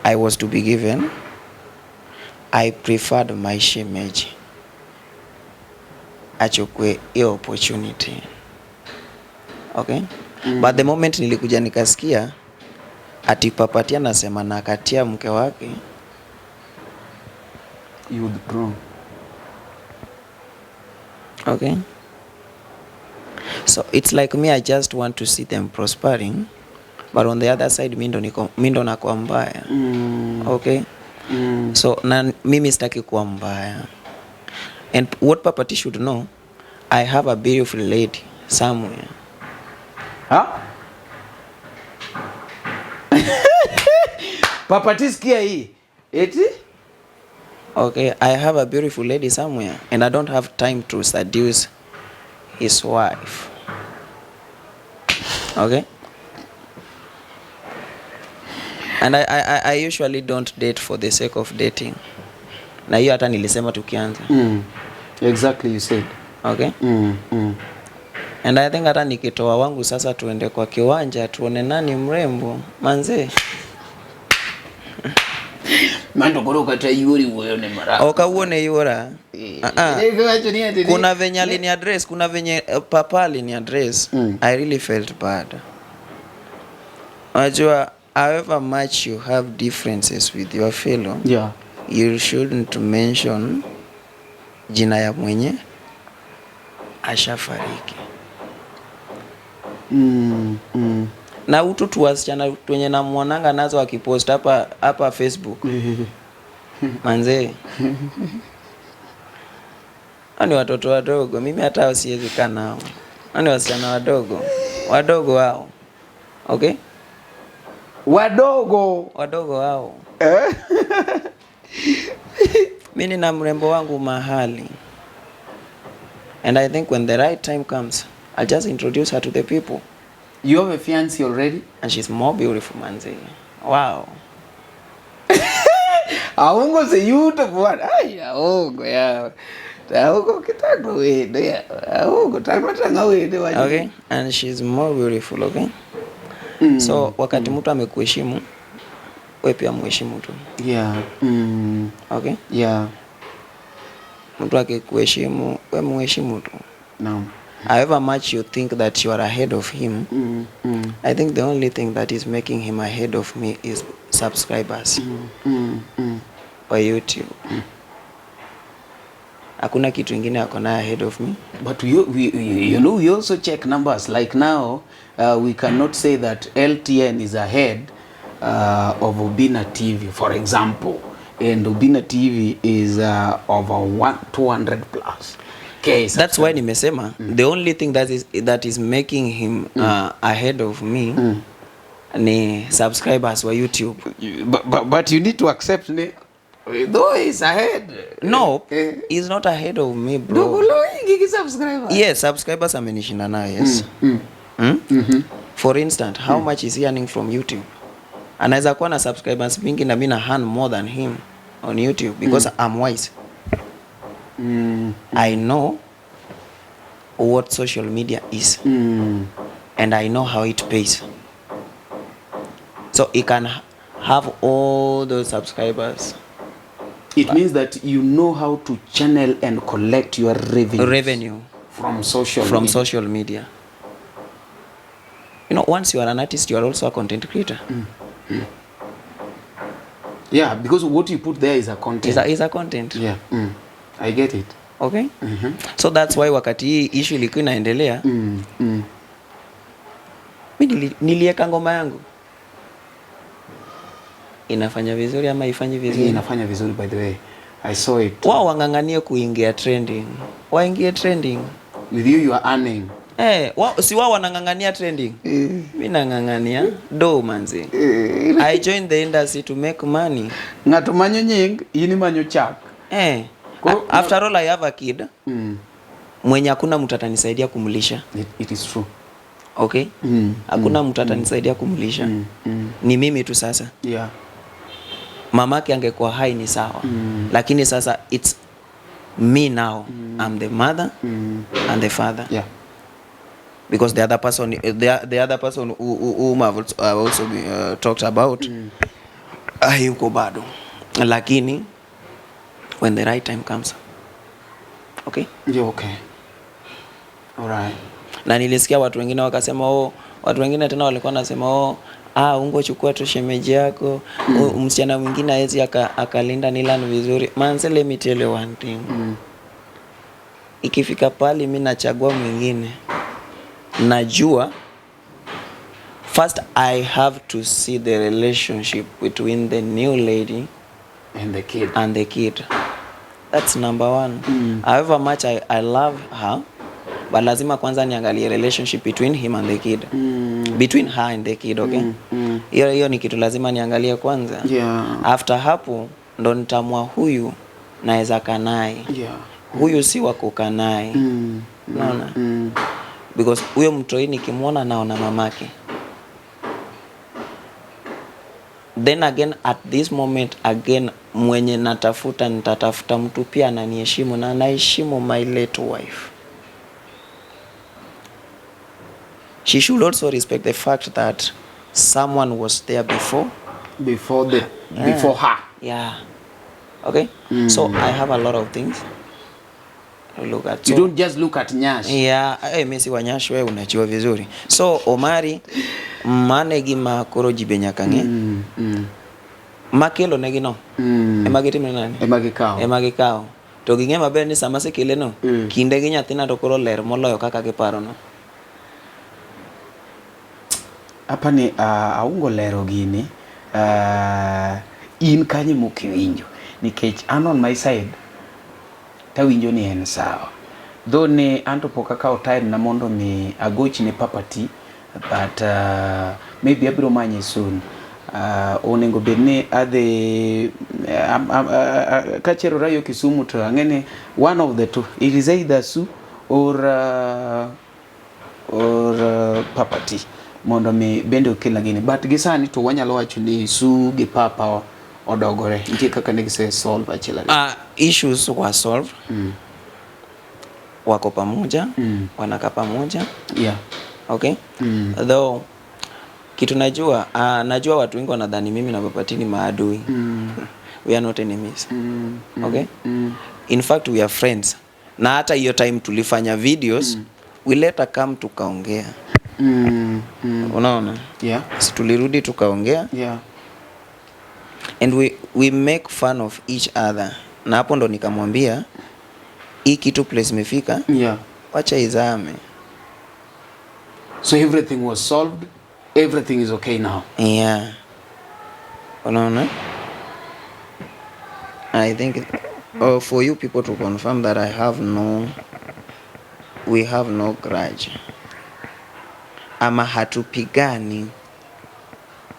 I was to be given. I preferred my shemeji achukue hiyo opportunity. Okay? But the moment nilikuja nikasikia ati Papa T anasema na akatia mke wake, You withdraw. Okay? So it's like me, I just want to see them prospering, but on the other side mi ndo nakuwa mbaya. Okay? So na mimi sitaki kuwa mbaya. And what Papa T should know, I have a beautiful lady somewhere. Huh? Papa T, sikia hii. Eti? Okay, I have a beautiful lady somewhere and I don't have time to seduce his wife. Okay? And I usually don't date for the sake of dating. Na hiyo hata nilisema tukianza. Exactly, you said. Okay? And I think hata nikitoa wangu sasa tuende kwa kiwanja tuone nani mrembo manze. Mando koro kata yuri wuoyo ne mara. Ok awuone yura. Wacho ni ati ni- Kuna venye alini address, kuna venye papa alini address. I really felt bad. Unajua, however much you have differences with your fellow, you shouldn't mention jina ya mwenye ashafariki. Na utu tu wasichana wenye namuonanga nazo akipost hapa Facebook. Manze. Hao ni watoto wadogo, mimi hata hao siwezi kaa nao. Hao ni wasichana wadogo. Wadogo wao. Okay? Wadogo. Wadogo wao. Mi nina mrembo wangu mahali. And I think when the right time comes, I'll just introduce her to the people. You have a fiancé already? And she's more beautiful, manze. Wow. Aungo se yuto bwana. Ai, aungo ya. Aungo kitako wende ya. Aungo tangwa tanga wende waje. Okay? And she's more beautiful, okay? So wakati mtu amekuheshimu, we pia muheshimu tu. Yeah. Okay? Yeah. Mtu akikuheshimu, we muheshimu tu. Naam. However much you think that you are ahead of him, I think the only thing that is making him ahead of me is subscribers wa YouTube. Hakuna kitu ingine ako nayo ahead of me. But we also check numbers. Like now, we cannot say that LTN is ahead of Obina TV, for example. And Obina TV is over 200 plus. K. That's why nimesema the only thing that is making him ahead of me ni subscribers wa YouTube. But you need to accept, ne, though he's ahead. No, Eh. he's not ahead of me, bro. Dogulo ingi subscriber. Yes, subscribers amenishinda nayo, yes. For instance, how much is he earning from YouTube? Anaweza kuwa na subscribers mingi na mi na earn more than him on YouTube because I'm wise. I know what social media is and I know how it pays. So he can have all those subscribers. It means that you know how to channel and collect your revenue Revenue from social from media. Social media. Once you are an artist, you are also a content creator. Yeah, because what you put there is a content. Is a content. Yeah. I get it. Okay? So that's why wakati hii issue ilikuwa inaendelea, mi nilieka ngoma yangu inafanya vizuri ama ifanyi Hii vizuri. inafanya vizuri, by the way. I saw it. Wao wang'ang'anie kuingia trending, waingie trending. With you, you are earning. Eh, si wao wanang'ang'ania trending, mi nang'ang'ania do, manzi. I joined the industry to make money. Ng'ato manyo nying, in imanyo chak. Eh, after all, I have a kid mwenye hakuna mtu atanisaidia kumlisha. It is true. Okay, hakuna mtu atanisaidia kumlisha, ni mimi tu sasa. Mamake angekuwa hai ni sawa, lakini sasa it's me now. I'm the mother and the father because the other person whom I've also talked about hayuko bado, lakini when the right time comes, okay? Yeah, okay. All right. Na nilisikia watu wengine wakasema, oh, watu wengine tena walikuwa nasema, "Oh, ah, ungochukua tu shemeji yako, msichana mwingine hawezi akalinda Nilan vizuri." Manze, let me tell you one thing. Ikifika pali mi nachagua mwingine, najua first I have to see the relationship between the new lady And the kid. And the kid. That's number one. However much I love her, but lazima kwanza niangalie relationship between him and the kid, between her and the kid, okay? Hiyo hiyo ni kitu lazima niangalie kwanza. After hapo ndo nitaamua huyu naweza kaa naye, huyu si wa kukaa naye. Unaona? Because huyo mtoi nikimwona naona mamake. Then again, at this moment again, mwenye natafuta, nitatafuta mtu pia ananiheshimu na anaheshimu my late wife. She should also respect the fact that someone was there before. Before her. Yeah, okay. So I have a lot of things to look at. You So, don't just look at nyash. Yeah, mi si wanyash, wewe unajua vizuri. So Omari, mane gima koro ji be nyaka ng'e. Makelo negi no. Ema gitimo nani? Ema gikawo. Ema gikawo. To ging'e maber ni sama asekele no, kinde gi nyathina to koro ler moloyo kaka giparo no. Hapa ni aungo lero gini, in kanye mokiwinjo. Nikech an on my side tawinjo ni en sawa. Though ne anto pok akawo time na mondo mi agoch ne Papa T but maybe abiro manye soon. Onego bed ni adhi kacherora yo Kisumu to ang'e ni one of the two it is either Sue or Papa T mondo mi bende okelna gini but gi sani to wanyalo wacho ni Sue gi Papa odogore nitie kaka ne gise solve achiel ariyo. Issues were solved. Wako pamoja, wanakaa pamoja. Okay? Though kitu najua, najua watu wengi wanadhani mimi na Papa T ni maadui. We are not enemies. Okay? In fact we are friends. Na hata hiyo time tulifanya videos, we later come tukaongea. Unaona? Si tulirudi tukaongea. And we make fun of each other. Na hapo ndo nikamwambia hii kitu place imefika. Wacha izame. So everything was solved. Everything is okay now. Yeah. Unaona? I think for you people to confirm that I have no, we have no grudge. Ama hatupigani.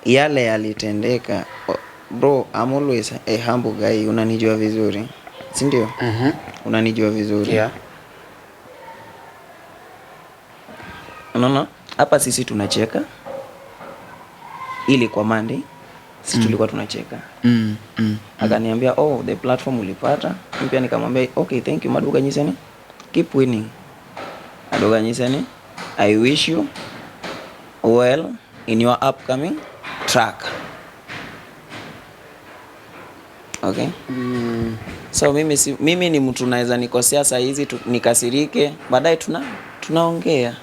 Yale yalitendeka. Oh, bro, I'm always a humble guy. Unanijua vizuri. Si ndio? Unanijua vizuri. Unaona? Hapa sisi tunacheka. Ili kwa Monday sisi tulikuwa tunacheka. Akaniambia, oh, the platform ulipata. Mimi pia nikamwambia, okay, thank you Maduka Nyiseni. Keep winning. Maduka Nyiseni, I wish you well in your upcoming track. Okay? So mimi ni mtu naweza nikosea saa hizi nikasirike, baadaye tunaongea.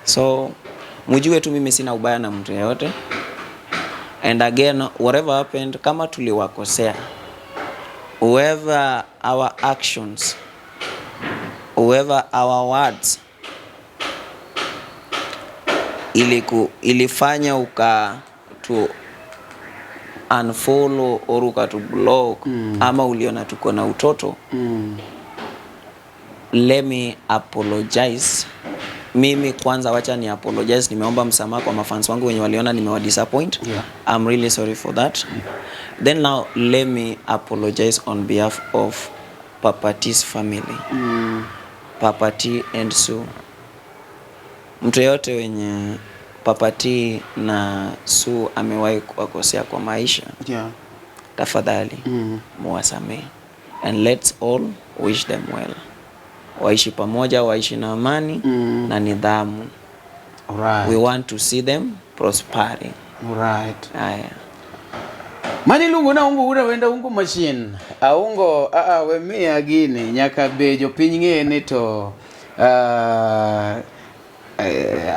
So mjue tu mimi sina ubaya na mtu yeyote. And again, whatever happened, kama tuliwakosea, whoever our actions, whoever our words ilifanya uka tu unfollow or uka tu block, ama uliona tuko na utoto, let me apologize. Mimi kwanza wacha ni apologize, nimeomba msamaha kwa mafans wangu wenye waliona nimewa disappoint. I'm really sorry for that. Then now let me apologize on behalf of Papa T's family. Papa T and Sue. Mtu yeyote wenye Papa T na Sue amewahi kuwakosea kwa maisha, tafadhali muwasamehe. And let's all wish them well. Waishi pamoja, waishi na amani na nidhamu. We want to see them prospering. Haya. Mani luongo na Aungo ura wenda Aungo machine. Aungo a we miya gini nyaka be jopiny ng'e ni to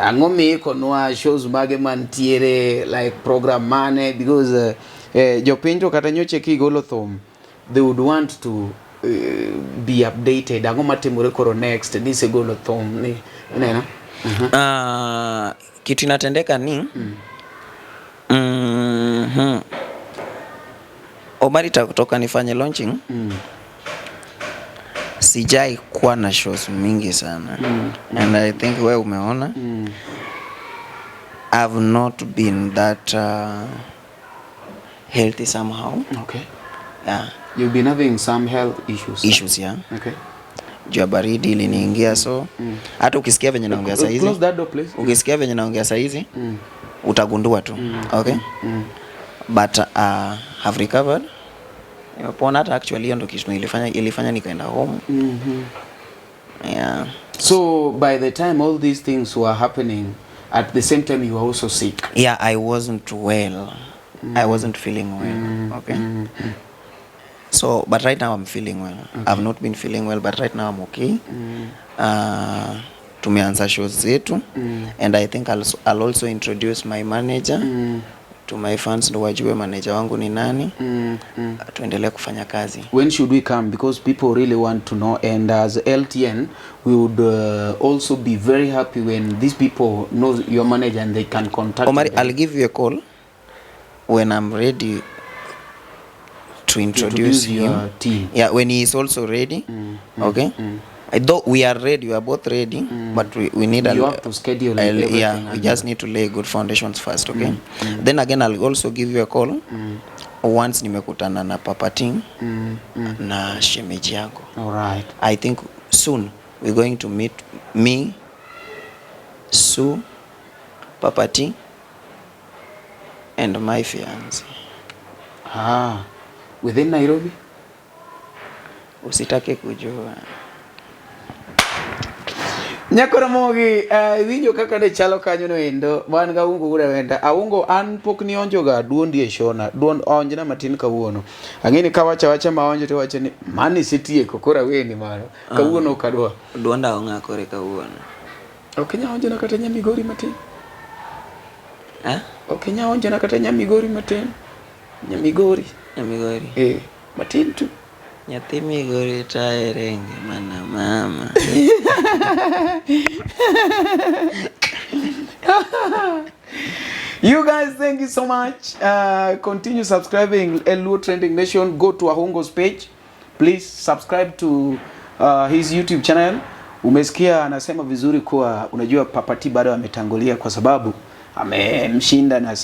ang'o miikonwa shows mage mantiere like program mane because jopiny to kata nyocha kigolo thum they would want to be updated ang'o matimore koro next nisegolo thum ni ineno. Kitu inatendeka ni Omari kutoka nifanye launching, sijai kuwa na shows mingi sana. And I think we umeona, I've not been that healthy somehow. Yeah. You've been having some health issues. Issues, yeah. Juu ya baridi iliniingia, so hata ukisikia venye naongea saa hizi, Close that door, please. Ukisikia venye naongea saa hizi, utagundua tu. Okay? But have recovered. Nimepona. Hata actually hiyo ndo kitu ilifanya nikaenda home. Yeah. So by the time all these things were happening, at the same time you were also sick. Yeah, I wasn't well. I wasn't feeling well. Okay. So, but right now I'm feeling well. I've not been feeling well, but right now I'm okay. Tumeanza shows zetu, and I think I'll also introduce my manager to my fans ndo wajue manager wangu ni nani. Tuendelee kufanya kazi. When should we come? Because people really want to know, and as LTN, we would also be very happy when these people know your manager and they can contact Omari, you. I'll give you a call when I'm ready. to introduce introduce him your team. Yeah, when he is also ready. Okay. I though we are ready, we are both ready, but we need You have to schedule everything yeah, we and- just need to lay good foundations first, okay? Then again I'll also give you a call once nimekutana na Papa Ting na shemeji yako. All right. I think soon we're going to meet me, Sue, Papa T, and my fiance. Ah, within Nairobi? Usitake kujua. Nyakoromogi, iwinjo kaka ne chalo kanyo no endo, wan ga Aungo wuod Awenda. Aungo an pok nionjo ga duondi e shona, duond onjna matin kawuono. Ang'e ni kawacho awacha maonjo to iwacho ni mano isetieko koro aweni mano. Kawuono ok adwa. Duonda ong'akore kawuono. Ok inyal onjona kata nyamigori matin. Eh? Ok inyal onjona kata nyamigori matin. Nyamigori. Nyamigori. Eh, matin tu. Nyathi Migori taere ngimana mama. You guys, thank you so much. Continue subscribing Luo Trending Nation. Go to Ahungo's page. Please subscribe to his YouTube channel. Umesikia anasema vizuri kuwa unajua Papati bado ametangulia kwa sababu amemshinda na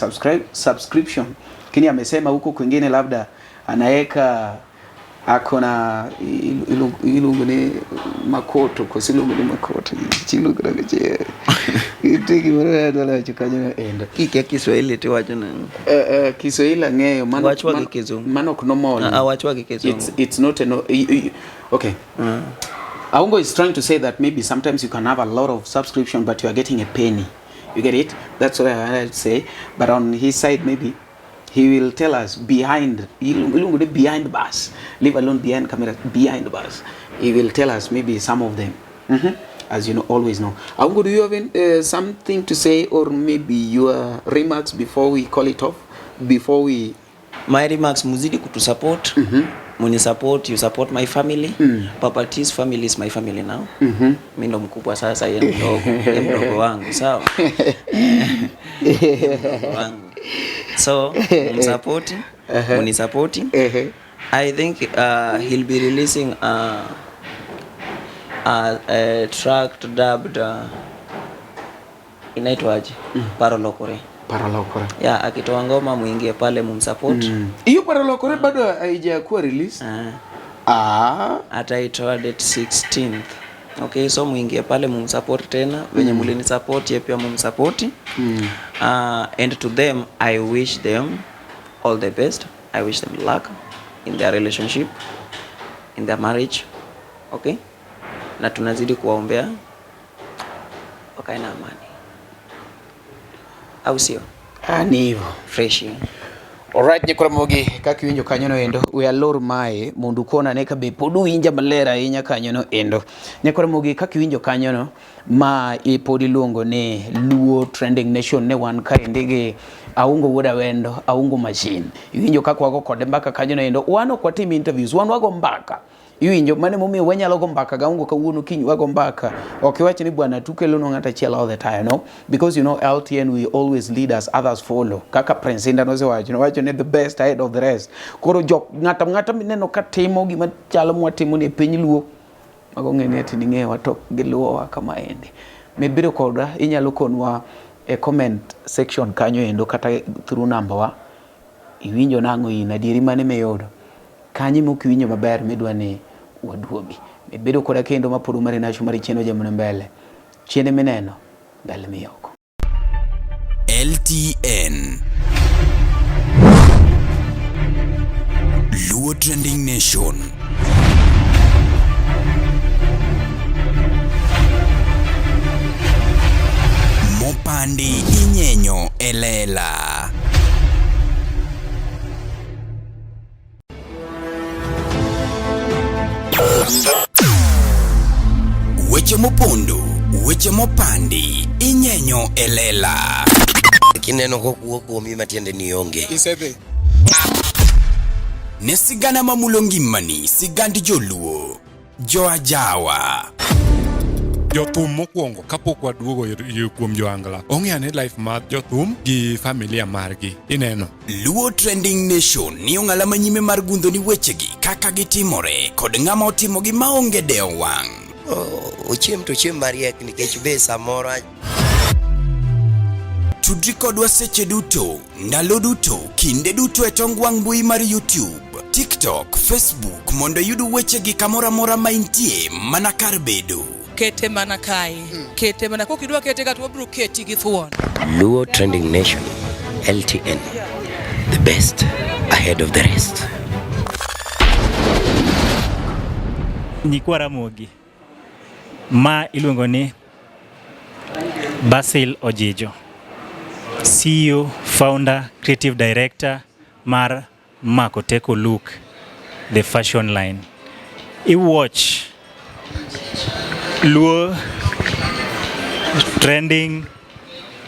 subscription, lakini amesema huko kwingine labda anaweka ako na ilungu ni makoto kosilungu ni makoto chilungu na kiche itiki mara dala chikanya enda Kikia Kiswahili to wacho nang'o? Kiswahili ang'eyo mano Wachwa gi Kizungu. mano ok nomol. Ah, ah, wachwa gi Kizungu. It's not a no, okay. Aungo is trying to say that maybe sometimes you can have a lot of subscription but you are getting a penny. You get it? That's what I wanted to say. But on his side maybe he will tell us behind, iluongo ni behind bars, leave alone behind camera, behind bars. He will tell us maybe some of them. As you know, always know. Aungo, do you have something to say or maybe your remarks before we call it off? Before we... My remarks, muzidi kutusupport. Muni support, you support my family. Papa T's family is my family now. Mi ndo mkubwa sasa, yeye mdogo, yeye mdogo wangu, sawa? Yeye mdogo wangu. So, msupport, muni support. I think he'll be releasing a track dubbed inaitwaje? Parolokore. Parolokore. Yeah, akitoa ngoma muingie pale mumsupport. Hiyo Parolokore bado haijakuwa release? Ataitoa date 16th. Okay, so muingie pale mumsupport tena venye mulinisupport, yeye pia mumsupport. And to them I wish them all the best. I wish them luck in their relationship, in their marriage. Okay? Na tunazidi kuwaombea wakae na amani. Au sio? Ni hivyo. Fresh. Alright, nyikoromogi kaka iwinjo kanyono endo we alor mae mondo ukona ane ka be pod uwinja maler ahinya kanyono endo. Nyikoromogi kaka iwinjo kanyono ma pod iluongo ni Luo Trending Nation ne wan kaendi gi Aungo wuod Awendo, Aungo Machine. Iwinjo kaka wago kode mbaka kanyono endo. Wan ok watim interviews, wan wago mbaka. Iwinjo mano emomiyo wanyalo go mbaka ga Aungo kawuono kiny wago mbaka. Ok iwach ni bwana tukelonwa ng'ato achiel all the time, no? Because you know LTN we always lead as others follow. Kaka Prince Indah nosewacho, nowacho ni the best ahead of the rest. Koro jok ng'ato ang'ata mineno ka timo gima chalo mwatimo ni e piny Luo, mago ng'e ni ati ning'eyowa to giluwowa kama endi. Med bedo kodwa, inyalo konwa e comment section kanyo endo kata through number wa. Iwinjo nang'o in, adieri mane miyudo? Kanyo ema ok iwinjo maber midwa ni waduogi. Med bedo koda kendo mapod umari nacho mari chien ojamone mbele. Chien mineno, mbele miyoko. LTN Luo Trending Nation. Mopandi inyenyo elela. Weche mopondo, weche mopandi, inyenyo elela. Kineno kokuo kuomi matiende ni onge. Isedhi. Ne sigana mamulo ngimani, sigand joluo, joajawa. Jothum mokwongo kapok waduogo kuom joangla ong'e ane life mar jothum gi familia margi ineno. Luo Trending Nation ni ong'ala manyime mar gundho ni wechegi kaka gitimore kod ng'ama otimogi maonge dewo wang'. Ochiem to ochiem mariek nikech be samoro Tudri kodwa seche duto, ndalo duto, kinde duto e tong wang' mbui mar YouTube, TikTok, Facebook mondo iyud wechegi kamoro amora ma intie mana kar bedo. Kete mana kae. Kete mana kokidwa kete ka to wabiro keti gi thuon. Luo Trending Nation, LTN, the best ahead of the rest. Nyikwa Ramogi, ma iluongo ni Basil Ojijo, CEO, founder, creative director mar Makoteko Look, the fashion line. I-watch Luo Trending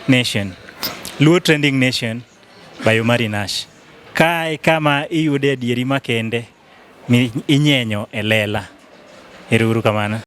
Nation. Luo Trending Nation by Omari Nash. Kae kama iyude adieri makende mi inyenyo e lela. Ero uru kamano.